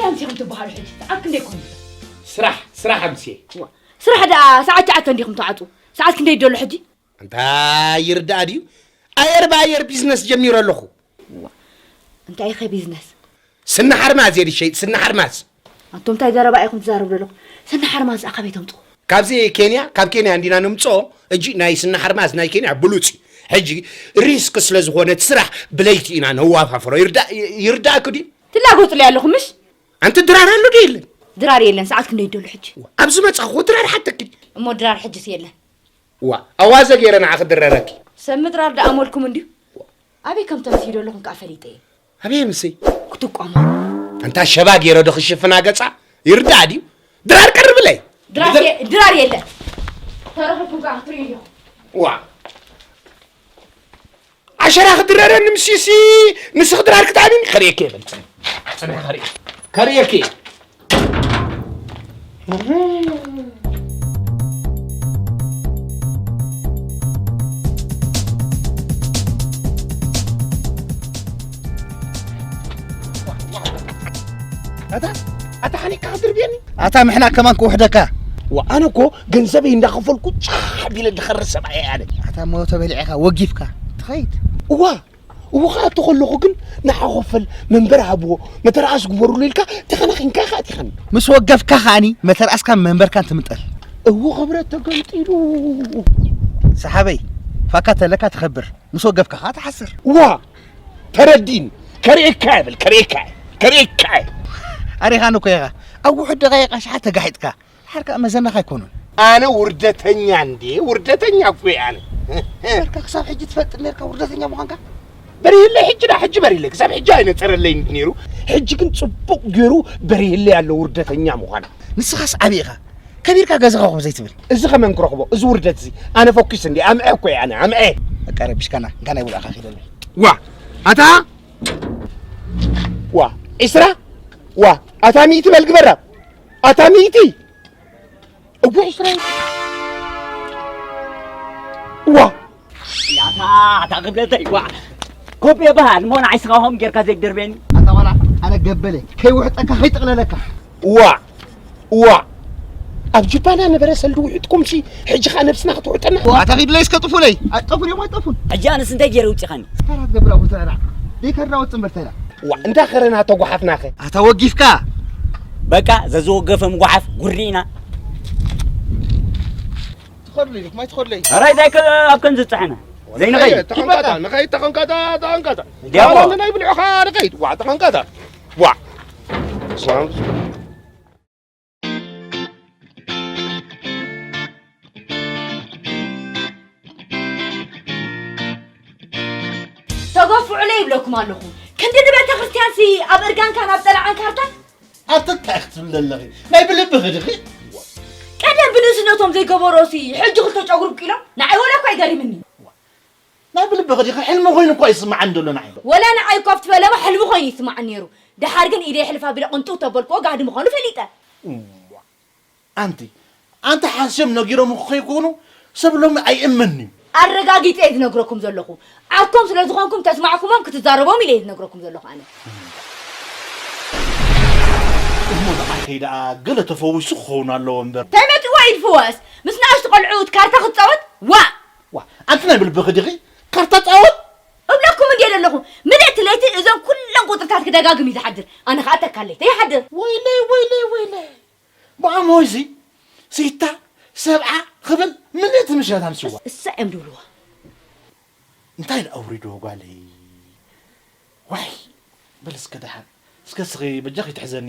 ኣምሲኹም ትበሃሉ ሕጂ ሰዓት ክንደይ ኮን? ስራሕ፣ ስራሕ ኣምስየ። ዋ፣ ስራሕ ደኣ ሰዓት ትሽዓተ እንዲኹም ትዓጹ። ሰዓት ክንደይ ደሎ ሕጂ? እንታይ ይርዳእ ድዩ? ኣየር ብኣየር ቢዝነስ ጀሚረ ኣለኹ። ዋ፣ እንታይ ኢኸ ቢዝነስ? ስኒ ሓርማዝ እየ ዝሸይጥ፣ ስኒ ሓርማዝ። ኣንቱም እንታይ ዘረባ ኢኹም ትዛረቡ ዘለኹም? ስኒ ሓርማዝ ደኣ ካበይ ተምጽኡ? ካብዚ ኬንያ፣ ካብ ኬንያ እንዲና ነምጽኦ። ሕጂ ናይ ስኒ ሓርማዝ ናይ ኬንያ ብሉጽ እዩ። ሕጂ ሪስክ ስለ ዝኾነ እቲ ስራሕ ብለይቲ ኢና ነዋፋፍሮ። ይርዳ-፣ ይርዳእኩ ድዩ? ትላገጹለይ ኣለኹም ምሽ? ኣንቲ ድራር ኣሎ ድዩ የለን? ድራር የለን። ሰዓት ክንደይ ደሎ ሕጂ? ኣብዚ መጻኹ ድራር ሓተኪ። እሞ ድራር ሕጅስ የለን። ዋ፣ ኣዋዘ ገይረ ንዓኺ ድረረኪ። ሰብ ምድራር ደኣ ኣመልኩም እንድዩ። ኣበይ ከም ተምስዩ ደለኹም ከኣ ፈሊጠ እየ። ኣበይ ምስይ? ክትቋሙ። ኣንታ ሸባ ገይረ ዶ ክሽፍና ገጻ? ይርዳእ ድዩ? ድራር ቀርብለይ። ድራር የ-፣ ድራር የለን። ተረፈኩም ከኣ ክትርእዩ ኢኹም። ዋ። ዓሸራ ክድረረኒ ምስዩሲ ንስኺ ድራር ክትኣብኒ ከርእየኪ እየ በል። ጽንሒ ከርእየ-፣ ከርእየኪ እየ። ኣታ፣ ኣታ ሓኒካ ክትድርብየኒ? ኣታ ምሕና ከማን ክውሕደካ። ዋ፣ ኣነ እኮ ገንዘበይ እንዳኸፈልኩ ጫሕ ቢለ ድኸርር ሰብኣይ እየ ኣነ። ኣታ እሞ ተበሊዕካ ወጊፍካ ትኸይድ። እዋ፣ እዎ ክኣቱ ከለኹ ግን ንዓ ኮፈል መንበር ሃብዎ፣ መተርኣስ ግበሩሉ ኢልካ ተኸናኺንካ ኢኻ ኣቲኻኒ። ምስ ወገፍካ ከኣኒ መተርኣስካን መንበርካን ትምጠል። እዎ ክብረት ተገንጢሉ። ሰሓበይ፣ ፋካ ተለካ ትኸብር፣ ምስ ወገፍካ ከኣ ትሓስር። እዋ፣ ተረዲን፣ ከርእየካ እየ በል፣ ከርእየካ እየ፣ ከርእየካ እየ። ኣሪኻኒ እኮ ኢኻ። ኣብ ውሑድ ደቓይቕ ኣሽሓት ተጋሒጥካ። ድሓር ከኣ መዘናኻ ኣይኮኑን። ኣነ ውርደተኛ እንዴ? ውርደተኛ እኮ እየ ኣነ። በርካ ክሳብ ሕጂ ትፈልጥ ኔርካ ውርደተኛ ምዃንካ? በሪህለይ ሕጂ ዳ ሕጂ በሪህለይ። ክሳብ ሕጂ ኣይነጸረለይን ነይሩ። ሕጂ ግን ጽቡቕ ገይሩ በሪህለይ ኣሎ ውርደተኛ ምዃና። ንስኻስ ዓቢ ኢኻ። ከቢርካ ገዛኻ ኮፍ ዘይትብል። እዚ ከመን ክረኽቦ? እዚ ውርደት እዚ። ኣነ ፈኲስ እንዴ? ኣምዐ እኮ እየ ኣነ፣ ኣምዐ። በቃ ረቢሽካና። እንካ ናይ ውልኣኻ ኪደለይ። ዋ! ኣታ! ዋ! ዒስራ! ዋ! ኣታ ሚእቲ በል ግበራ! ኣታ ሚእቲ! እወ፣ ዒስራ። ዋ! ያታ፣ ኣታ ክብለተይ፣ ዋ! ኮፒ በሃል፣ እሞ ንዓይ ስኻ ሆም ጌርካ ዘይትደርበኒ። ኣታ ቆልዓ፣ ኣነ ገበለ፣ ከይውሕጠካ፣ ከይጥቕለለካ። ዋ! ዋ! ኣብ ጁባና ነበረ ሰልዲ ውሒጥኩምሲ፣ ሕጂ ኸኣ ነብስና ክትውሕጠና? ዋ! ኣታ ኺድለይ እስከ ጥፉለይ። ኣይጠፉን እዮም፣ ኣይጠፉን። ሕጂ ኣነስ እንታይ ገይረ ውጺኻኒ? ተራ ትገብር ኣብኡ ተራ። ደይከራ ወጽእ እምበር ተራ። ዋ! እንዳ ኸረና ተጓሓፍናኸ? ኣታ ወጊፍካ። በቃ፣ ዘዝወገፈ ምጉሓፍ ጉሪና። ትኸድሉ ኢልኩም ኣይትኸድለይ። ኧረ፣ እንታይ ከ-፣ ኣብ ከምዚ ዝጸሐና? ዘይንኸይድ። ተኸንካታ፣ ንኸይድ፣ ተኸንካታ፣ ተኸንካታ። ዲያቦ። ኣባል ናይ ብልዑኻ ንኸይድ። ዋ፣ ተኸንካታ። ዋ። ተገፍዑለይ ይብለኩም ኣለኹ። ክንዲ ንቤተ ክርስቲያንሲ ኣብ እርጋንካን ኣብ ጠላዕን ካርታን ኣንተ እንታይ ክትብል ዘለኺ? ናይ ብልብኺ ዲኺ? ቀደም ብንእስነቶም ዘይገበሮሲ፣ ሕጂ ክልተ ጨጉሪ ብቂሎም? ንዓይ ወላ እኳ ኣይገሪምኒ። ናይ ብልብኺ ዲኺ? ሕልሚ ኮይኑ እኳ ይስምዓኒ ዘሎ ንዓይ። ወላ ንዓይ እኳ ኣብቲ ፈለማ ሕልሚ ኮይኑ ይስምዓኒ ነይሩ። ደሓር ግን ኢደይ ሕልፍ ኣቢለ ቅንጥው ተበልክዎ ጋህዲ ምዃኑ ፈሊጠ። እዋ። ኣንቲ፣ ኣንቲ ሓስዮም ነጊሮምኺ ከይኮኑ፣ ሰብ ሎሚ ኣይእመንን'ዩ። ኣረጋጊጸ እየ ዝነግረኩም ዘለኹ። ዓርኮም ስለ ዝኾንኩም፣ ተስማዕኩሞም ክትዛረቦም ኢለ እየ ዝነግረኩም ዘለኹ ኣነ። እሞ ንዓርከይ ደኣ ገለ ተፈዊሱ ክኸውን ኣለዎ እምበር። እንታይ መጺእዎ እዩ ዝፍወስ? ምስ ንኣሽቱ ቆልዑት ካርታ ክትጻወት? ዋእ! ዋ፣ ኣንቲ ናይ ብልብኺ ዲኺ? ካርታ ጻወት? እብለኩም እንድየ ዘለኹ። ምልእቲ ለይቲ እዞም ኩሎም ቁጽርታት ክደጋግም እዩ ዝሓድር። ኣነ ኸኣ ተካል ለይቲ ይሓድር። ወይለይ፣ ወይለይ፣ ወይለይ። ብኣሞይሲ ሲታ ሰብዓ ክብል ምልእቲ ምሸት ኣምስዋ። እስ-፣ እሳ እዮም ድብልዋ። እንታይ ደኣ ኣውሪድዎ ጓለይ? ዋይ፣ በል እስከ ደሓን። እስከ እስኺ በጃኺ ኣይትሕዘኒ።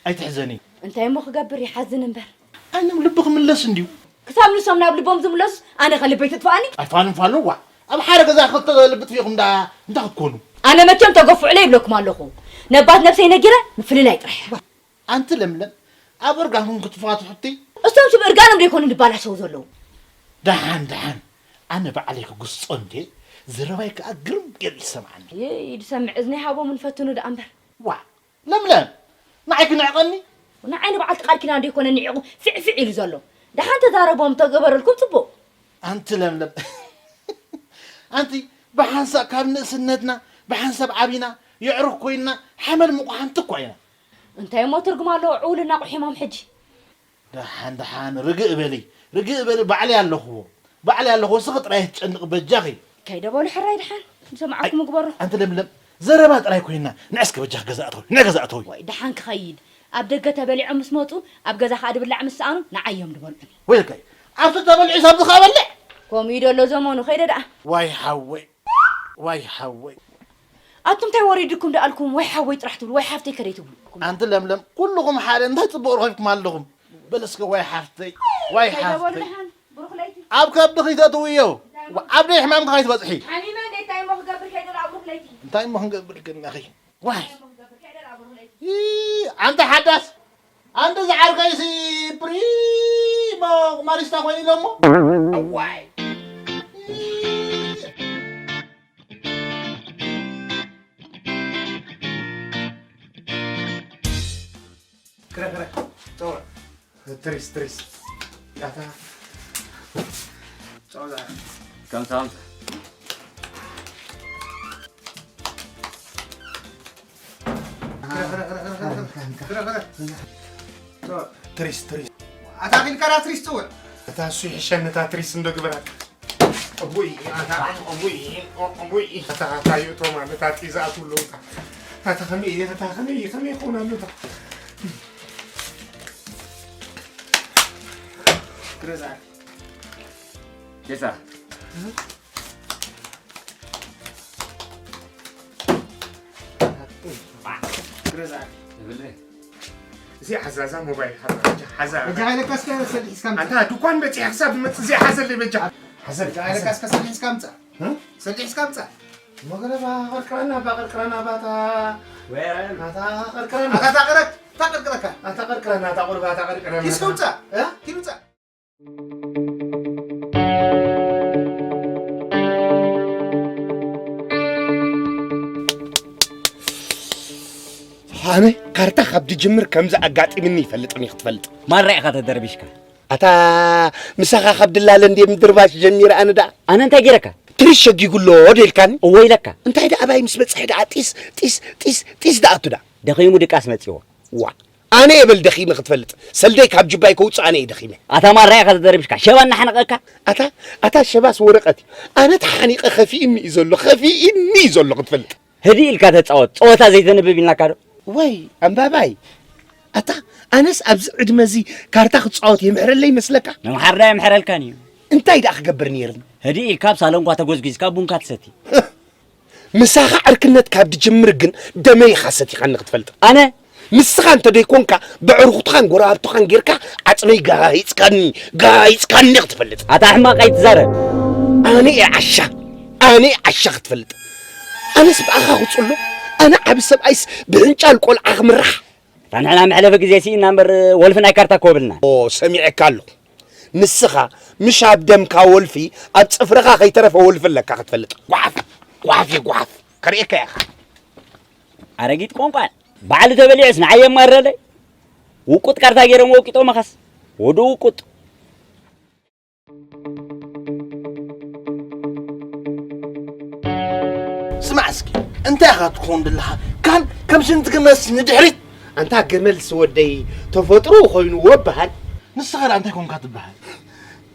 ኣይትሕዘኒ። እንታይ እሞ ክገብር ይሓዝን እምበር። ኣይ፣ ናብ ልቢ ክምለስ እንድዩ። ክሳብ ንሶም ናብ ልቦም ዝምለሱስ ኣነ ኸ ልበይ ትጥፍኣኒ? ኣይ፣ ፋኑ፣ ፋኑ፣ ዋ። ኣብ ሓደ ገዛ ክልተ ልቢ ጥፊእኹም ደኣ እንታይ ክትኮኑ? ኣነ መቸም ተገፍዑለይ ይብለኩም ኣለኹ። ነባት ነብሰይ ነጊረ ምፍልላይ ጥራሕ። ኣንቲ ለምለም፣ ኣብ እርጋንኩም ክትፋትሑ እቲ እሶም ስብ እርጋኖም ዶ ይኮኑ ዝባላሸው ዘለዉ? ደሓን፣ ደሓን። ኣነ ባዕለይ ክግስጾ እንዴ፣ ዘረባይ ከኣ ግርም ገይሩ ይሰምዓኒ። ይይ፣ ዝሰምዕ እዝኒ ይሃቦም ንፈትኑ ደኣ እምበር። ዋ፣ ለምለም፣ ንዓይ ክንዕቐኒ? ንዓይ ንበዓልቲ ቃል ኪዳን ዶ ይኮነ ንዒቑ ፍዕፍዕ ኢሉ ዘሎ? ደሓን ተዛረቦም ተገበረልኩም ጽቡቕ። ኣንቲ ለምለም፣ ኣንቲ ብሓንሳእ ካብ ንእስነትና ብሓንሳብ ዓቢና የዕሩኽ ኮይንና ሓመል ምቑሓንቲ እኳ ኢና። እንታይ እሞ ትርጉም ኣለዎ? ዕውልና ቁሒሞም ሕጂ። ደሓን፣ ደሓን፣ ርግእ በሊ፣ ርግእ በሊ፣ ባዕለይ ኣለኹዎ፣ ባዕለይ ኣለኹዎ፣ እስኺ ጥራይ ትጨንቕ በጃኺ። ከይደ በሉ ሕራይ ደሓን፣ ዝሰማዕኩም ኣይ፣ ግበሩ። ኣንቲ ለምለም፣ ዘረባ ጥራይ ኮይና፣ ንዕ እስከ በጃኺ ገዛ ኣተዊ፣ ንዕ ገዛ ኣተዊ። ወይ ደሓን ክኸይድ፣ ኣብ ደገ ተበሊዖም ምስ መጹ፣ ኣብ ገዛ ከኣ ድብላዕ ምስ ሰኣኑ፣ ንዓዮም ድበልዑኒ። ወይልካይ፣ ኣብቲ ተበሊዑ ሳብ ዝኸኣ በልዕ። ከምኡ እዩ ደሎ ዘመኑ፣ ከይደ ደኣ። ዋይ ሓወይ፣ ዋይ ሓወይ። ኣቱም እንታይ ወሪድኩም ደኣልኩም፣ ወይ ሓወይ ጥራሕ ትብሉ፣ ወይ ሓፍተይ ከደይ ትብሉ። ኣንቲ ለምለም፣ ኩልኹም ሓደ እንታይ ጽቡቕ ረኺብኩም ኣለኹም? በል እስከ ዋይ ሓፍተይ፣ ዋይ ከይደ በሉ ሓፍተይ። ደሓን፣ ብሩኽ ለይቲ። ኣብ ከብድኺ ተእትውዮ፣ ኣብ ደይ ሕማምኪ ከይትበጽሒ። ሓሚመ እንዴ እንታይ እሞ ክገብር ከይደ ደኣ ብሩኽ ለይቲ። እንታይ እሞ ክንገብር ግን ኣኺ? ዋይ። እንታይ እሞ ክገብር ከይደ ደኣ ብሩኽ ለይቲ። ይ-፣ ኣንተ ሓዳስ፣ ኣንተ ዝዓርከይሲ ፕሪሞ ቁማሪስታ ኮይኑ ኢሎሞ። ዋይ። ክረ፣ ክረ፣ ጸውዕ። ትሪስ፣ ትሪስ። ያታ። ጸውዕ። ከምሳ፣ ከምሳ። ክረ፣ ክረ፣ ክረ። ጸውዕ። ትሪስ፣ ትሪስ። ኣታ ኺልካ ዳ ትሪስ ጸውዕ። እታ እሱ ይሕሸኒ፣ እታ ትሪስ እንዶ ግበራ። እቡይ፣ ኣታ፣ እቡይ፣ እቡይ፣ ኣታ፣ ኣታ፣ ይእቶ ማለት፣ ኣታ፣ ጢዛ ኣትብሎ፣ ኣታ። ኣታ፣ ከመይ፣ ኣታ፣ ከመይ፣ ከመይ ይኸውን ኣሎ፣ ኣታ? ግረዛ። ኬሳ። ግረዛ። እብለ። እዚ ሓዛዛ ሞባይል ሓዛ፣ ሓዛ። በጃ ሃይለ ካስከ ሰሊሕ እስካም ኣንታ ድኳን በጺሐ ክሳብ ዝመጽእ እዚ ሓዘለይ በጃ። ሓዘ። በጃ ሃይለ ካስከ ሰሊሕ እስካም ጻ። እ? ሰሊሕ እስካም ጻ። መግረባ ቀርቅረና፣ ባ ቀርቅረና፣ ባታ። ወይረ። ኣታ ቀርቅረና። ኣታ ቀረክ፣ ኣታ ቀርቅረካ። ኣታ ቀርቅረና፣ ኣታ ቁርባ፣ ኣታ ቀርቅረና። ኪስ ከምጻ። እ? ኪስ ከምጻ። ኣነ ካርታ ካብ ድጅምር ከምዚ ኣጋጢምኒ ይፈልጥን እዩ ክትፈልጥ። ማራ ኢኻ ተደርቢሽካ። ኣታ ምሳኻ ካብ ድላለ እንድየ ምድርባሽ ጀሚረ ኣነ ደኣ። ኣነ እንታይ ገይረካ? ትሪስ ሸጊጉ ኣሎ ደልካኒ? እወ ኢለካ። እንታይ ደኣ ኣባይ ምስ በጽሐ ደኣ ጢስ፣ ጢስ፣ ጢስ፣ ጢስ ደኣ ኣቱ ደኣ። ደኺሙ ድቃስ መጺዎ። ዋ፣ ኣነ እየ በል ደኺመ ክትፈልጥ። ሰልደይ ካብ ጅባይ ከውጽእ ኣነ እየ ደኺመ። ኣታ ማራ ኢኻ ተደርቢሽካ። ሸባ እናሓነቐካ። ኣታ፣ ኣታ ሸባስ ወረቐት እዩ። ኣነ ተሓኒቐ ከፊእኒ እዩ ዘሎ፣ ከፊእኒ እዩ ዘሎ ክትፈልጥ። ህድእ ኢልካ ተጻወት። ጸወታ ዘይተንብብ ኢልናካ ዶ? ወይ ኣንባባይ፣ ኣታ ኣነስ ኣብዚ ዕድመ እዚ ካርታ ክጻወት የምሕረለይ ይመስለካ? ምምሓር ዳ የምሕረልካን እዩ። እንታይ ደኣ ክገብር ነይርኒ? ህድእ ኢልካ ኣብ ሳሎንኳ ተጎዝጒዝካ ቡንካ ትሰቲ። ምሳኻ ዕርክነት ካብ ትጅምር ግን ደመይ ኢኻ ሰቲኻኒ ክትፈልጥ። ኣነ? ንስኻ እንተ ደይኮንካ ብዕሩኽትኻን ጎረባብትኻን ጌርካ ዓጽመይ ጋይጽካኒ፣ ጋይጽካኒ ክትፈልጥ። ኣታ ሕማቕ ኣይትዛረብ። ኣነ እየ ዓሻ፣ ኣነ እየ ዓሻ ክትፈልጥ። ኣነስ ብኣኻ ክጽሎ፣ ኣነ ዓቢ ሰብኣይስ ብሕንጫል ቆልዓ ክምራሕ። እታ ንሕና መሕለፊ ግዜ ስኢና እምበር ወልፊ ናይ ካርታ እኮ የብልናን። ኦ፣ ሰሚዐካ ኣለኹ። ንስኻ ምሽ ኣብ ደምካ ወልፊ፣ ኣብ ጽፍርኻ ከይተረፈ ወልፊ ኣለካ ክትፈልጥ። ጓሓፍ፣ ጓሓፍ እየ ጓሓፍ። ከርእየካ እየ። ኣረጊት ቆንቋል። ባዕሉ ተበሊዑስ ንዓይ የማርረለይ። ውቁጥ ካርታ ገይሮም ወቂጦምኻስ። ወዲ ውቁጥ። ስማዕ እስኪ፣ እንታይ ኢኻ ትኸውን ዘለኻ? ካን ከም ሽንቲ ክመስ ንድሕሪት። ኣንታ ገመልስ ወደይ ተፈጥሮ ኮይኑዎ በሃል። ንስኻ ደኣ እንታይ ኮንካ ትበሃል?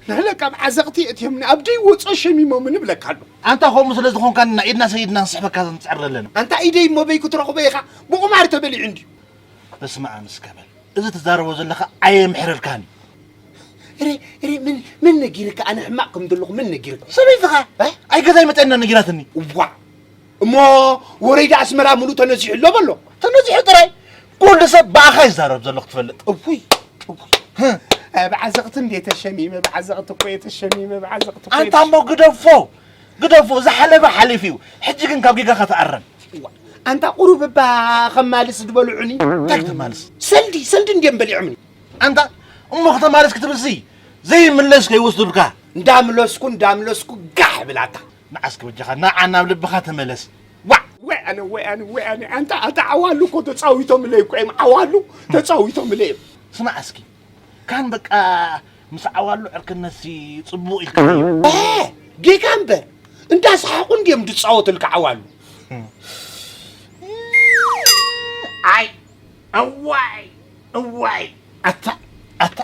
ንሕለ ካብ ዓዘቕቲ እትዮምኒ ኣብ ደይ ወጾ ሸሚሞምኒ እብለካ ኣለኹ። ኣንታ ከምኡ ስለ ዝኾንካ ኢና ኢድና ሰይድና ንስሕበካ ንጽዕር ኣለና። ኣንታ ኢደይ እሞ በይ ክትረኽቦ ኢኻ? ብቑማር ተበሊዑ እንድዩ። በስመ ኣብ እስከ በል። እዚ ትዛረቦ ዘለኻ ኣየምሕረልካን እዩ። እረ፣ እረ፣ ምን፣ ምን ነጊርካ? ኣነ ሕማቕ ከም ዘለኹ ምን ነጊርካ? ሰበይትኻ? እ? ኣይ ገዛይ መጠና ነጊራትኒ። እዋ። እሞ ወረይዳ ኣስመራ ሙሉእ ተነዚሑ ኣሎ በሎ። ተነዚሑ ጥራይ። ኩሉ ሰብ ብኣኻ ይዛረብ ዘሎ ክትፈልጥ። እውይ፣ እውይ። ህ። እ፣ ብዓዘቕቲ እንዴ ተሸሚመ፣ ብዓዘቕቲ እኮ እየ ተሸሚመ፣ ብዓዘቕቲ እኮ እየ ኣንታ እሞ ተሸሚመ። ግደፎ፣ ግደፎ፣ ዝሓለፈ ሓሊፉ እዩ። ሕጂ ግን ካብ ጌጋኻ ተኣረም። እዋ፣ ኣንታ ቁሩብ እባ ከማልስ ዝበልዑኒ። እንታይ ክተማልስ? ሰልዲ፣ ሰልዲ እንድዮም በሊዖምኒ። ኣንታ እሞ ክተማልስ ክትብልሲ ዘይምለስ ከይወስዱልካ። እንዳምለስኩ፣ እንዳምለስኩ ጋሕ ብላታ። ንዓስኪ በጃኻ፣ ንዓ ናብ ልብኻ ተመለስ። ዋዕ! ወይ ኣነ፣ ወይ ኣነ፣ ወይ ኣነ። ኣንታ፣ ኣንታ ዓዋሉ እኮ ተጻዊቶምለይ እኮ እዮም። ዓዋሉ ተጻዊቶምለይ እዮም። ስማዕ እስኪ፣ ካን በቃ ምስ ዓዋሉ ዕርክነትሲ ጽቡቕ ኢልካ። እ፣ ጌጋ እምበር፣ እንዳሰሓቑ እንድዮም ዝጻወቱልካ ዓዋሉ። ኣይ፣ እዋይ እዋይ፣ ኣታ ኣታ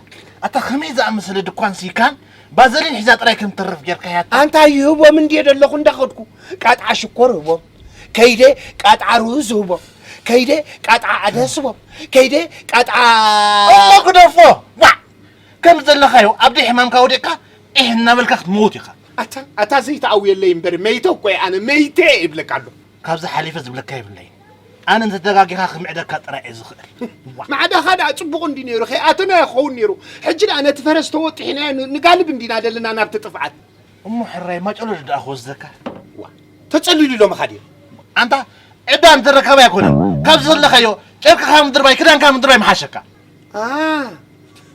ኣታ፣ ከመይ ዝኣመሰለ ድኳን ሲካን ባዘሊን ሒዛ ጥራይ ከም ትርፍ ጌርካያ። ኣታ ኣንታ ይህቦም እንድየ ደለኹ እንዳኸድኩ፣ ቃጥዓ ሽኮር ህቦም፣ ከይደ ቃጥዓ ሩዝ ህቦም፣ ከይደ ቃጥዓ ኣደስ ህቦም፣ ከይደ ቃጥዓ እሞ ግደፎ። ዋ፣ ከም ዘለኻዮ ኣብ ደይ ሕማምካ ወዲቕካ፣ ኢሕ እናበልካ ክትመውት ኢኻ። ኣታ ኣታ፣ ዘይተኣውየለይ እምበር፣ መይተ እኮ እየ ኣነ፣ መይተ እየ ይብለካ ኣሎ። ካብዚ ሓሊፈ ዝብለካ የብለይን። ኣነ እንተተጋጊኻ ክምዕደካ ጥራይ እየ ዝኽእል። ዋ። ማዕዳኻ ደኣ ጽቡቕ እንዲ ነይሩ፣ ከይኣተናዮ ክኸውን ነይሩ። ሕጂ ደኣ ነቲ ፈረስ ተወጢሕናዮ ን-፣ ንጋልብ እንዲና ደለና ናብቲ ጥፍኣት። እሞ ሕራይ ማጨሎ ደኣ ክወስደካ። ዋ። ተጸሊሉ ኢሎምኻ ድዮም? ኣንታ ዕዳ እንተረካቢ ኣይኮነን። ካብ ዘለኻዮ ጨርቅኻ ምድርባይ፣ ክዳንካ ምድርባይ ምሓሸካ። ኣ፣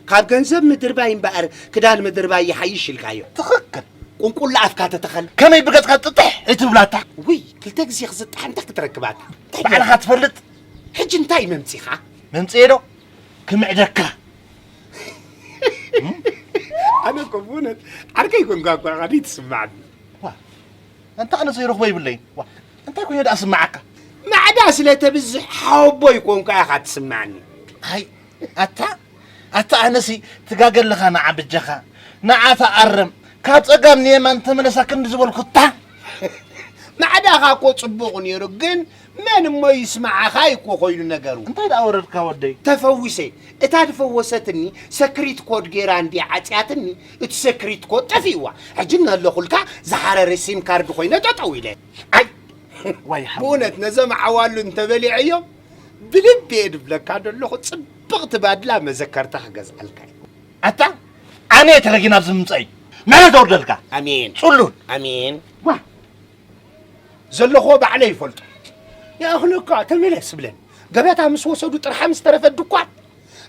ካብ ገንዘብ ምድርባይ እምበኣር ክዳን ምድርባይ ይሓይሽ ኢልካዮ። ትኽክል። ቁንቁላ ኣፍካ ተተኸል። ከመይ ብገጽካ ጥጥሕ ኣይትብላታ? ውይ፣ ክልተ ግዜ ክዝጣሕ እንታይ ክትረክባታ? እንታይ ባዕልኻ ትፈልጥ። ሕጂ እንታይ መምጺኻ? መምጽኤ ዶ? ክምዕደካ። ኣነ እኮ ብእውነት ዓርከይ ኮንካ እኮ ኢኻ ደይትስምዓኒ። ዋ፣ ኣንታ ኣነ ዘይረኽቦ ይብለይን። ዋ፣ እንታይ ኮይነ ደኣ ስምዓካ? ማዕዳ ስለ ተብዝሕ ሓወቦይ ኮንካ ኢኻ ትስምዓኒ። ኣይ፣ ኣታ፣ ኣታ ኣነሲ ትጋገ ኣለኻ ንዓ ብጃኻ። ንዓ ተኣረም። ካብ ጸጋም ንየማን ተመለሳ ክንዲ ዝበልኩታ። ማዕዳኻ እኮ ጽቡቕ ነይሩ፣ ግን መን እሞ ይስምዓኻ እዩ እኮ ኮይኑ ነገሩ። እንታይ ደኣ ወረድካ ወደይ? ተፈዊሰ። እታ ድፈወሰትኒ ሰክሪት ኮድ ጌራ እንድያ ዓጽያትኒ፣ እቲ ሰክሪት ኮድ ጠፊእዋ። ሕጂ እናለኹልካ ዝሓረረ ሲም ካርድ ኮይነ ጠጠው ኢለ። ኣይ! ዋይ ሓው። ብእውነት ነዞም ዓዋሉ እንተበሊዐዮም፣ ብልቢ እየ ድብለካ ደለኹ፣ ጽብቕቲ ባድላ መዘከርታ ክገዝኣልካ እየ። ኣታ፣ ኣነ እየ ተረጊም ኣብዚ ምምጸይ። ምሕረት ኣውርደልካ። ኣሜን። ጽሉል። ኣሜን። ዋ። ዘለኹዎ ባዕለይ ይፈልጦ። ይኣኽለካ፣ ተመለስ ብለን። ገበታ ምስ ወሰዱ ጥርሓ ምስ ተረፈት ድኳን።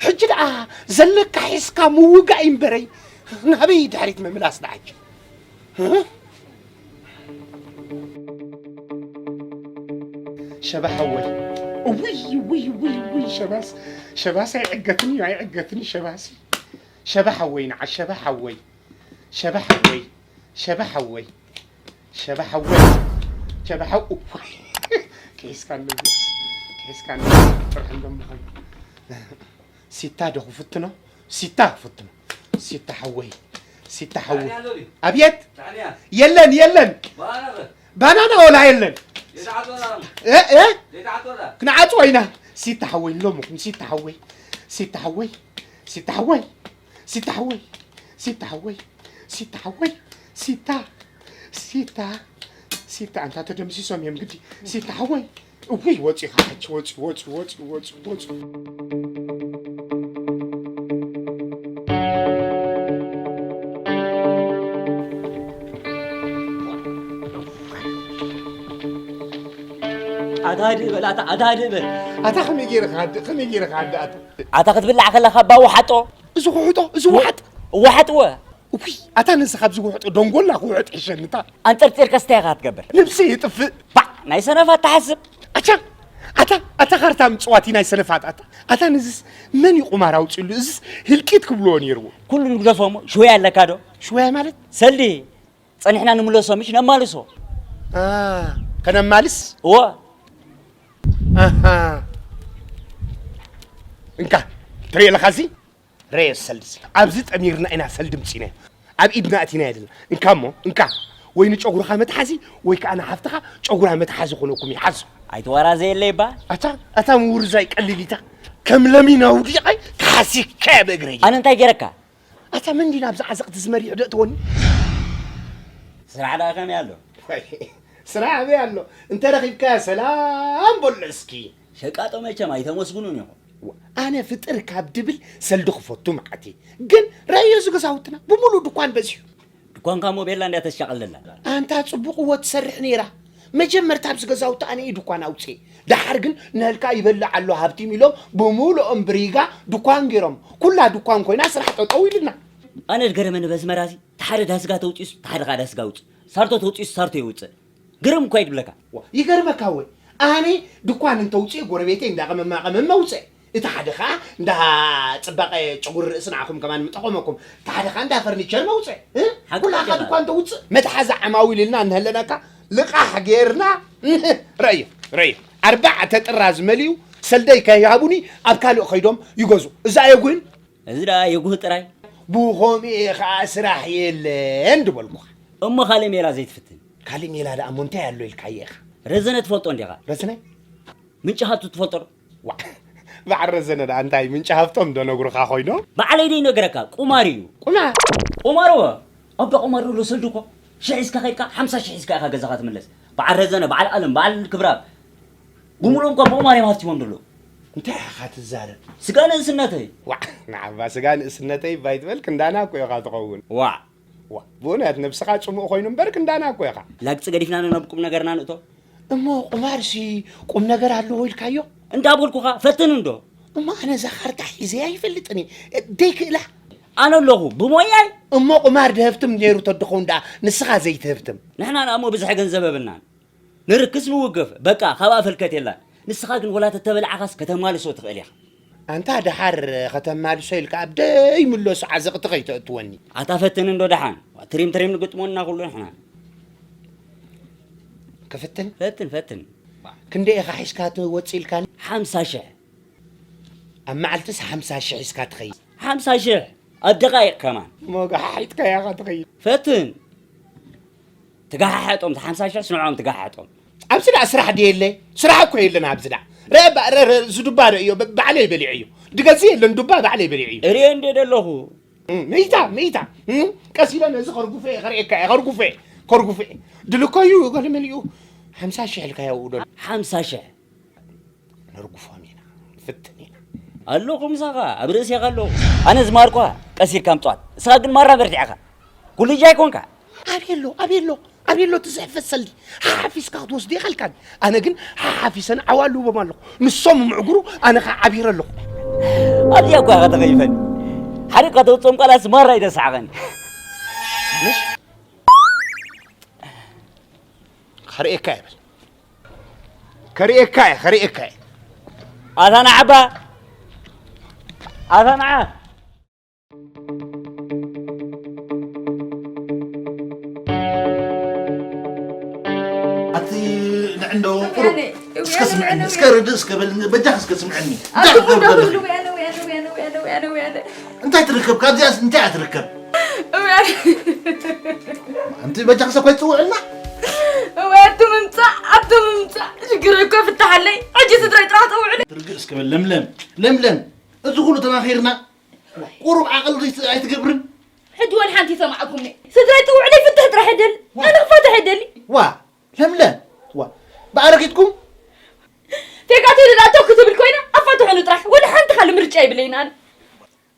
ሕጂ ደኣ ዘለካ ሒዝካ ምውጋእ ይንበረይ። ናበይ ድሕሪት ምምላስ ደኣ ሕጂ? እ? ሸባ ሓወይ። እውይ፣ እውይ፣ እውይ፣ እውይ፣ ሸባስ፣ ሸባስ ኣይዕገትን እዩ፣ ኣይዕገትን እዩ፣ ሸባስ። ሸባ ሓወይ፣ ንዓ ሸባ ሓወይ። ሸባ ሓወይ፣ ሸባ ሓወይ፣ ሸባ ሓወይ፣ ሸባ ሓው-፣ እዋይ፣ ቂስካ ኣለዚ፣ ቂስካ ኣለዚ፣ ጥርሑ እንደምዃን። ሲታ ዶ ክፍትኖ? ሲታ ክፍትኖ። ሲታ ሓወይ፣ ሲታ ሓወይ። ጣዕያ ኣሎ ድዩ? ኣብየት? ጣዕያ? የለን፣ የለን። ባናና? ባናና ወላ የለን። ዘይተዓጸወ ዳኣ? እ፣ እ? ዘይተዓጸወ ዳኣ? ክንዓጽዎ ኢና። ሲታ ሓወይ፣ ሎምኹም ሲታ ሓወይ፣ ሲታ ሓወይ፣ ሲታ ሓወይ፣ ሲታ ሓወይ፣ ሲታ ሓወይ። ሲታ ሓወይ፣ ሲታ፣ ሲታ፣ ሲታ፣ ኣንታ ተደምሲሶም እዮም ግዲ። ሲታ ሓወይ፣ እውይ፣ ወፂኻ ሕጂ፣ ወፂ፣ ወፂ፣ ወፂ፣ ወፂ፣ ወፂ። ኣታ ህድእ በል፣ ኣታ፣ ኣታ ህድእ በል። ኣታ ከመይ ገይረ ክሃድእ፣ ከመይ ገይረ ክሃድእ ኣታ? ኣታ ክትብላዕ ከለኻ እባ ወሓጦ። እዚ ክውሕጦ፣ እዚ ወ-፣ ወሓጥ። ወሓጥወ። እኩይ፣ ኣታ ነዚ ካብዚ ውሕጦ ደንጎላ ክውሕጥ ይሕሸኒ፣ እታ። ኣንጠርጢርካስ እንታይ ኢኻ ክትገብር? ነብሰይ የጥፍእ። ባዕ፣ ናይ ሰነፋት ትሓስብ። ኣቻ፣ ኣታ፣ ኣታ ካርታ ምጽዋት እዩ ናይ ሰነፋት፣ ኣታ። ኣታ ነዚስ መን እዩ ቁማር ኣውጺእሉ? እዚስ ህልቂት ክብልዎ ነይርዎ። ኩሉ ንግደፎ እሞ፣ ሽወያ ኣለካ ዶ? ሽወያ ማለት? ሰልዲ፣ ጸኒሕና ንምለሶ፣ ምሽ ነማልሶ። ኣ፣ ከነማልስ? እወ። ኣሃ። እንካ፣ ትሪኦ ኣለኻ እዚ? ረዮ ሰልዲ እዚ። ኣብዚ ጠሚርና ኢና ሰልዲ ምጺናዮ። ኣብ ኢድና ኣቲናዮ ዘለና። እንካ እሞ፣ እንካ። ወይ ንጨጉርኻ መትሓዚ፣ ወይ ከኣ ንሓፍትኻ ጨጉራ መትሓዚ ኮነኩም ይሓዙ። ኣይትወራዘየለይ እባ። ኣታ፣ ኣታ ምውርዛይ ቀሊል ኢታ። ከም ለሚን ኣውዲቐ ክሓሲካ እየ ብእግረይ። ኣነ እንታይ ገይረካ? ኣታ መን ድዩ ናብዚ ዓዘቕቲ እዚ መሪሑ ደእትወኒ? ስራሕ ደኣ ከመይ ኣሎ? ወይ፣ ስራሕ ኣበይ ኣሎ? እንተ ረኺብካዮ ሰላም በሎ እስኪ። ሸቃጦ መቸም ኣይተመስግኑን ኢኹም። ዋ፣ ኣነ ፍጥር ካብ ድብል ሰልዲ ክፈቱ መዓት እየ። ግን ረኣዮ እዚ ገዛውትና ብምሉእ ድኳን በዚሑ። ድኳንካ እሞ ቤላ እንድያ ተሻቕል ዘላ። ኣንታ ጽቡቕ እወ ትሰርሕ ነይራ። መጀመርታ ኣብዚ ገዛውቲ ኣነ እየ ድኳን ኣውጽኤ። ደሓር ግን ንህልካ ይበልዕ ኣሎ ሃብቲም ኢሎም ብምሉኦም ብሪጋ ድኳን ገይሮም። ኩላ ድኳን ኮይና ስራሕ ጠጠው ኢልና። ኣነ ዝገረመኒ በዚ መራዚ፣ እቲ ሓደ ዳስጋ ተውጽኡስ፣ እቲ ሓደ ከኣ ዳስጋ ውጽእ። ሳርቶ ተውጽኡስ፣ ሳርቶ ይውጽእ። ግርም እኮ እዩ ዝብለካ። ዋ፣ ይገርመካ ወይ? ኣነ ድኳን እንተውፅእ ጎረቤተይ እንዳ ቀመማ ቀመም መውፅእ። እቲ ሓደ ኸዓ እንዳ ፅባቐ ጨጉሪ ርእሲ ንዓኹም ከማን ምጠቐመኩም። እቲ ሓደ ኸዓ እንዳ ፈርኒቸር መውፅእ። እ? ሓቂ ኩላኻ ገባር። ድኳን ተውፅእ። መትሓዚ ዓማዊል ኢልና እንህለናካ ልቓሕ ጌርና። ረእዮ፣ ረእዮ። ኣርባዕተ ጥራዝ መሊኡ ሰልደይ ከይሃቡኒ ኣብ ካልእ ከይዶም ይገዙ። እዛ የጉህን እዚ ደኣ የጉህ ጥራይ። ብኸምኡ እየ ኸዓ ስራሕ የለን ድበልኩኻ። እሞ ካልእ ሜላ ዘይትፍትን? ካልእ ሜላ ደኣ እሞ እንታይ ኣሎ ኢልካዮ ኢኻ? ረዘነ ትፈልጦ እንዲኻ? ረዘነ? ምንጪ ሃብቱ ትፈልጦ ዶ? ዋዕ፣ በዓል ረዘነ ደኣ እንታይ ምንጪ ሃብቶም ዶ ነግሩኻ ኮይኖም? ባዕለይ ዶ ይነግረካ? ቁማር እዩ። ቁማር? ቁማር እወ። ኣብ ዳ ቁማር ዘሎ ሰልዲ እኮ ሽሕ ሒዝካ ከይድካ ሓምሳ ሽሕ ሒዝካ ኢኻ ገዛኻ ትምለስ። በዓል ረዘነ፣ በዓል ኣለም፣ በዓል ክብራብ፣ ብምሉኦም እኳ ብቁማር እዮም ሃብቲሞም ዘለዉ። እንታይ ኢኻ ትዛረብ? ስጋ ንእስነተይ። ዋዕ፣ ንዓባ ስጋ ንእስነተይ እባ ኣይትበል፣ ክንዳና እኮ ኢኻ ትኸውን። ዋዕ። ዋ፣ ብእውነት ነብስኻ ጽሙእ ኮይኑ እምበር ክንዳና እኮ ኢኻ። ላግጺ ገዲፍና ናብ ቁም ነገርና ንእቶ። እሞ ቁማርሲ ቁም ነገር ኣለዎ ኢልካዮ? እንዳበልኩኻ ፈትን እንዶ። እሞ ኣነ እዛ ካርታ ሒዘያ ኣይፈልጥን እየ። ደይክእላ? ኣነ ኣለኹ፣ ብሞያይ። እሞ ቁማር ድሀብትም ነይሩ ተድኸውን ደኣ ንስኻ ዘይትህብትም? ንሕና ደኣ እሞ ብዝሒ ገንዘብ የብልናን። ንርክስ ንውገፍ፣ በቃ፣ ካብኣ ፈልከት የላን። ንስኻ ግን ወላ ተተበላዕኻስ ከተማልሶ ትኽእል ኢኻ። ኣንታ ደሓር ከተማልሶ ኢልካ ኣብ ደይምለሱ ዓዘቕቲ ከይተእትወኒ። ኣታ ፈትን እንዶ ደሓን። ትሪም ትሪም ንግጥሞ እና ኩሉ ንሕና። ክፍትን? ፈትን፣ ፈትን። ክንደይ ኢኻ ሒዝካ ትወጽእ ኢልካኒ? ሓምሳ ሽሕ። ኣብ መዓልትስ ሓምሳ ሽሕ ሒዝካ ትኸይድ? ሓምሳ ሽሕ። ኣብ ደቓይቕ ከማን። እሞ ገሓሒጥካያ ኢኻ ትኸይድ። ፈትን። ትገሓሕጦም፣ እቲ ሓምሳ ሽሕ ንዕኦም ትገሓሕጦም። ኣብዚ ደኣ ስራሕ ድየለ? ስራሕ እኮ የለን ኣብዚ ደኣ። ረ-፣ ረ-፣ ረ-፣ እዚ ዱባ ዶ እዮ? ብ-፣ ባዕለይ በሊዐዮ። ድገዝእ የለን ዱባ ባዕለይ በሊዐዮ። እርየ እንደ ደለኹ። እም፣ መይታ፣ መይታ። እም፣ ቀስ ኢለ ነዚ ከርጉፈ እየ፣ ከርእየካ እየ፣ ከርጉፈ እየ፣ ከርጉፈ እየ። ድልኮዩ ገለ መሊኡ ሓምሳ ሽሕ ኢልካዮ ኣብኡ ዶ? ሓምሳ ሽሕ። ነርጉፎም ኢና፣ ንፍትን ኢና። ኣለኹ ምሳኻ፣ ኣብ ርእሴኻ ኣለኹ። ኣነ ዝማርኳ ቀስ ኢልካ ምጽዋት። ንስኻ ግን ማራ በርቲዕኻ። ኩሉ እጃ ኣይኮንካ። ኣበይ ኣሎ፣ ኣበይ ኣሎ፣ ኣበይ ኣሎ እቲ ዝሕፈስ ሰልዲ? ሓሓፊስካ ክትወስዶ ይኸልካኒ። ኣነ ግን ሓሓፊሰን ዓዋሉ ህቦም ኣለኹ። ንሶም ምዕጉሩ፣ ኣነ ኸዓ ዓቢረ ኣለኹ። ኣብዚኣ እኳ ኢኻ ተኸይፈኒ። ሓደ እኳ ተውፅኦም ቃላት ማራ እዩ ደስሓቐኒ። ምሽ? ከርእየካ እየ በል። ከርእየካ እየ፣ ከርእየካ እየ። ኣታ ንዓባ፣ ኣታ ንዓ። ኣቲ ንዕንዶ ቁሩብ እስከ ስምዐኒ፣ እስከ ርድእ እስከ በል፣ በጃኻ እስከ ስምዐኒ። ኣቲ እንታይ ኩሉ ትገብር ኩሉ ዘለኺ? ወያነ፣ ወያነ፣ ወያነ፣ ወያነ፣ ወያነ፣ ወያነ። እንታይ ትርከብ? ካብዚኣስ እንታይ እያ ትርከብ? እውያነ። ኣንቲ በጃኻ ሰብ ከይትጽውዕልና? እውይ፣ ኣቲ ምምጻእ፣ ኣቲ ምምጻእ። ሽግረይ እኮ ፍታሓለይ። ሕጂ ስድራይ ጥራሕ ጸውዑለይ። ርግእ እስከ በል ለምለም፣ ለምለም። እዚ ኩሉ ተማኺርና፣ ቁሩብ ዓቕሊ ኣይትገብርን? ሕጂ ወላ ሓንቲ ይሰማዕኩምኒ። ስድራይ ጥውዕለይ ፍትሕ ጥራሕ ይደሊ። ዋ። ኣነ ክፋትሕ ይደሊ። ዋ፣ ለምለም፣ ዋ፣ ብኣረጊትኩም? ቴጋቱ ኢሉ ደኣ ቶክ ትብል ኮይና፣ ኣፋትሑኒ ጥራሕ። ወላ ሓንቲ ካልእ ምርጫ የብለይን ኣነ።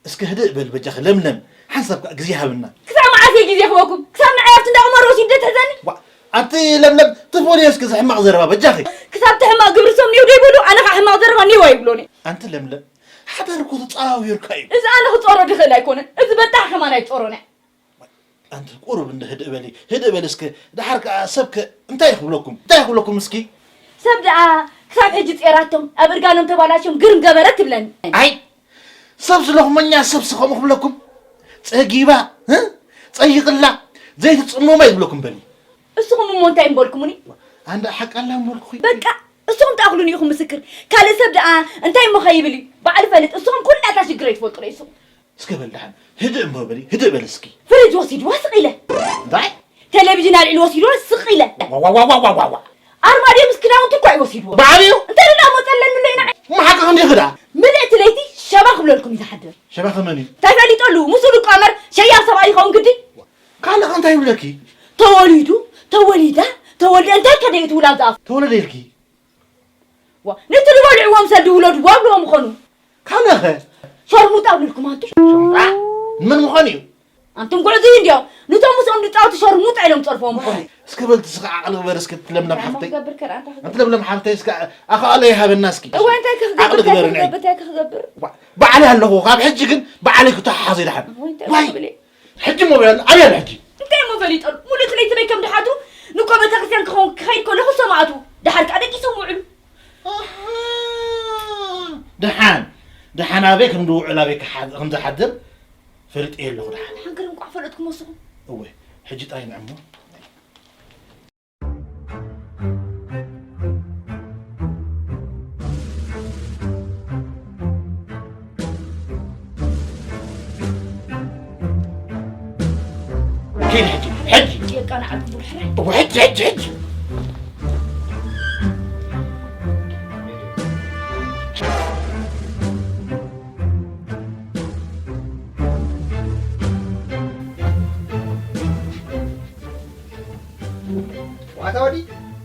እስከ ህድእ በል በጃኺ ለምለም፣ ሓንሳብ ከኣ ግዜ ሃብና። ክሳብ መዓስ እየ ግዜ ክህበኩም? ክሳብ ንዓይ ኣብቲ እንዳ ቁማር ወሲዱ ትሕዘኒ? ዋ፣ ኣቲ ለምለም፣ ትፈልዮ እስከ እዚ ሕማቕ ዘረባ በጃኺ። ክሳብ እቲ ሕማቕ ግብሪ ሰብ ኒው ዶ ይበሉ? ኣነ ከኣ ሕማቕ ዘረባ ኒው ኣይብሎን እየ። ኣንቲ ለምለም፣ ሓዳር እኮ ተጻዋዊርካ እዩ። እዚ ኣነ ክጾሮ ድኽእል ኣይኮነን። እዚ በጣሕ ከማን ኣይጾሮን እየ። ኣንቲ ቁሩብ እንደ ህድእ በሊ፣ ህድእ በሊ እስከ። ደሓር ከኣ ሰብ ከ እንታይ ክብለኩም? እንታይ ክብለኩም እስኪ? ሰብ ደኣ ክሳብ ሕጂ ጼራቶም፣ ኣብ እርጋኖም ተባላሽዮም ግርም ገበረት ትብለኒ። ኣይ፣ ሰብ ስለኹም እኛ ሰብሲ ከምኡ ክብለኩም? ጸጊባ፣ እ? ጸይቕላ፣ ዘይትጽምሞ ይብለኩም በሊ። እስኹም እሞ እንታይ ምበልኩምኒ? ኣንዳ ሓቃላ ምበልኩኺ። በቃ፣ እስኹም ተኣኽሉኒ ኢኹም ምስክር። ካልእ ሰብ ደኣ እንታይ እሞ ከይብል እዩ? ባዕሉ ፈልጥ። እስኹም ኩላታ ሽግረይ ትፈልጡ ዶ እስኹም? እስከ በል ደሓን፣ ህድእ እሞ በሊ፣ ህድእ በል እስኪ። ፍሪጅ ወሲድዋ ስቕ ኢለ። እንታይ? ቴሌቪዥን ኣልዒሉ ወሲድዋ ስቕ ኢለ። ዋዋዋዋዋዋዋ። ኣርማድዮ ምስ ክዳውንቲ እኳ እዩ ወሲድዎ። ባዕሉ እዩ? እንታይ ደኣ ሞጸለኒ ኣሎ ንዓይ? መሓካ ክንዲ ክዳ? ምልእቲ ለይቲ ሸባ ክብለልኩም እዩ ዝሓድር። ሸባ ከመን እዩ? እንታይ ፈሊጠሉ? ምስኡ ድቋመር ሸያብ ሰብኣይ ይኸውን ግዲ? ካልእ ከ እንታይ ይብለኪ? ተወሊዱ፣ ተወሊዳ፣ ተወልደ፣ እንታይ ከ ደይ ትውላ ዝኣፍ? ተወለደ ኢልኪ? ዋ፣ ነቲ ዝበልዕዎም ሰልዲ ውለድዎ ኣብልዎም ምኾኑ። ካልእ ኸ? ሸርሙጣ ኣብልልኩም ኣንቱ። ሸርሙጣ? ንመን ምኾኑ እዩ? ኣንቱም ጉዕዙይ እንዲዮም። ንቶም ምስኦም ዝጻወቱ ሸርሙጣ ኢሎም ጸርፍዎም ምኾኑ። እስከ በልቲ እስከ ዓቕሊ ግበር እስከ ለምለም ሓፍተይ። ክገብር ከ ኣንታ ክገብር? ኣንቲ ለምለም ሓፍተይ እስከ ኣኻእሎ ይሃበና እስኪ። እወ፣ እንታይ ከ ክገብር? ዓቕሊ እንታይ ግበር ከ ንዓይ። ክገብር? እንታይ ከ ክገብር? ዋ፣ ባዕለይ ኣለኹ። ካብ ሕጂ ግን ባዕለይ ክተሓሓዞ ይድሓን። እወ፣ እንታይ ዋይ! ክብል እየ? ሕጂ እሞ በል፣ ኣበይ ኣሎ ሕጂ? እንታይ እሞ ፈሊጠሉ? ሙሉእ እቲ ለይቲ በይ ከም ድሓቱ ንኮ ቤተክርስትያን ክኸውን ክኸይድ ከለኹ ሰማዕቱ። ደሓር ከኣ ደቂሶም ውዕሉ። ኣሃ። ደሓን፣ ደሓን ኣበይ ከም ዝውዕል ኣበይ ክሓ-፣ ከም ዝሓድር ፈሊጠዮ ኣለኹ ደሓን። ደሓን ገለ እንቋዕ ፈለጥኩም ወስኹም። እወ፣ ሕጂ ጥራይ ንዕሞ። ኪድ ሕጂ፣ ሕጂ። የቃንዓልኩም ብድሕረይ። እወ፣ ሕጂ፣ ሕጂ፣ ሕጂ። ዋታ ወዲ፣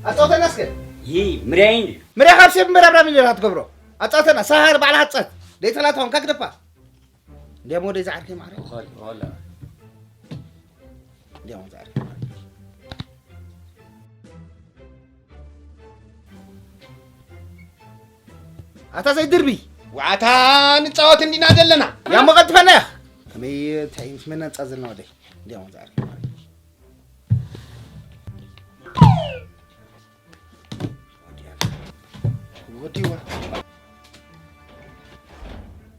ኣጻውተና እስከ። ይይ፣ ምርያይን እዩ። ምርያ ካብ ሴፍ ምረብራብ ኢለ ኢኻ ትገብሮ። ኣጻውተና፣ ሳሃር ባዕልኻ ትጸት። ደይተላታ ኾንካ ግደፋ። እንዲያም ወደ ዝዓርከይ ማዕረ። ኾል፣ ኾል። እንዲያም ወደ ዝዓርከይ ማዕረ። ኣታ ዘይድርቢ። ዋታ ንጻወት እንዲና ዘለና። ያሞ ቀልጥፈና ኢኻ። ከመይ እንታይ ምስ መን ነንጻ ዘለና ወደይ? እንዲያም ወደ ዝዓርከይ ማዕረ። ወዲዋ።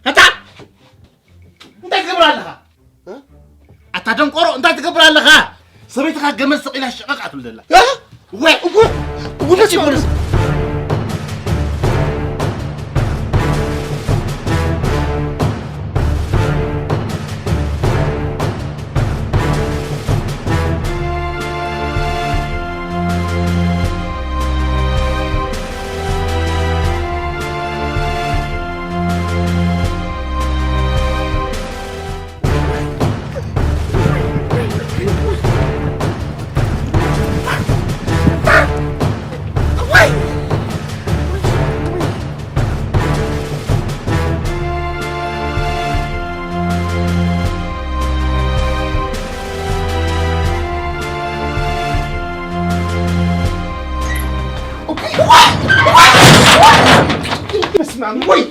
ኣታ! እንታይ ትገብር ኣለኻ? እ? ኣታ ደንቆሮ፣ እንታይ ትገብር ኣለኻ? ሰበይትኻ ገመድ ሰቒላ ሸቐቕ ኣትብል ዘላ። እ? ወይ! እወ! እወ! ደስ ይበልስ! በስመ ኣብ። ወይ!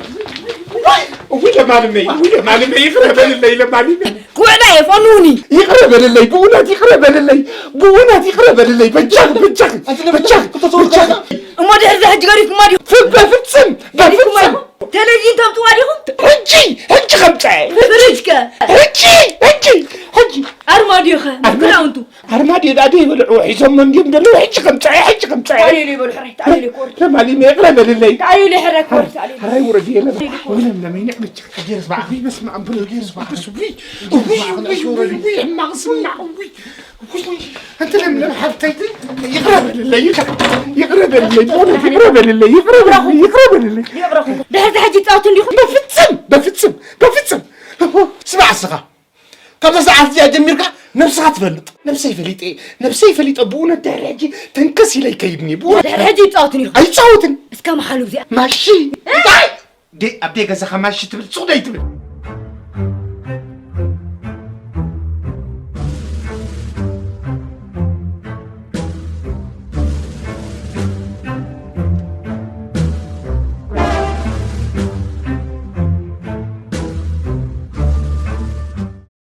ወይ! እውይ ለማልመይ፣ እውይ ለማልመይ፣ ይቕረ በልለይ ለማልመይ። ክውዕላ እየ፣ ፈኑኒ። ይቕረ በልለይ፣ ብእውነት ይቕረ በልለይ፣ ብእውነት ይቕረ በልለይ። በጃኺ፣ በጃኺ፣ በጃኺ፣ በጃኺ። እሞ ድሕሪ እዚ ሕጂ ገዲፍኩማ ዲኹም? ፍ-፣ በፍጽም፣ ገዲፍኩማ በፍጽም። ኢኹም? ቴሌቪዥን ተምጽዋ ዲኹም? ሕጂ፣ ሕጂ ከምጽእ። ፍሪጅ ከ? ሕጂ፣ ሕጂ፣ ሕጂ። ኣርማድዮ ከ? ኣርማድዮ። ክዳውንቱ? ኣርማድዮ ዳኣ ደይበልዕዎ ሒዞሞ እንድዮም ዘለዉ። ሕጂ ከምጽእ፣ ሕጂ ከምጽእ። ተኣልየለይ በሉ ሕራይ፣ ተኣልየለይ ክወርድ። ለማሊም ይቕረ በልለይ። ተኣልየለይ ሕራይ ክወርድ፣ ተኣልየለይ። ሕራይ ውረድ እየ ለማ-፣ ተኣልየለይ ክወርድ። ውይ ለምለመይ ንዕመች። ገይርስ በዓል። ውይ በስመ ኣብ ብሎ ገይርስ በዓል። ውይ፣ ውይ፣ ውይ፣ ሕማቕ ስማዕ፣ ውይ፣ ውይ። ኣንቲ ለምለም ሓብተይ ይቕረ በልለይ፣ ይቕረ፣ ይቕረ በልለይ፣ በእውነት ይቕረ በልለይ፣ ይቕረ በልለይ፣ ይቕረ በልለይ። ይቕረኹም። ድሕሪ ሕጂ ጻውቱ እንዲኹም። በፍጽም፣ በፍጽም፣ በፍጽም። ስማዕ እስኻ። ካብዛ ሰዓት እዚኣ ጀሚርካ ነብስኻ ትፈልጥ። ነብሰይ ፈሊጠ፣ ነብሰይ ፈሊጠ፣ ብእውነት ድሕሪ ሕጂ ተንከስ ኢለ ይከይድኒ፣ ብእውነት። ድሕሪ ሕጂ ይጻወቱን ኢኹም። ኣይጻወትን። እስከ መሓሉ እዚኣ። ማሺ። እንታይ? ደ-፣ ኣብ ደይ ገዛኻ ማሺ ትብል፣ ሱቕ ደይ ትብል።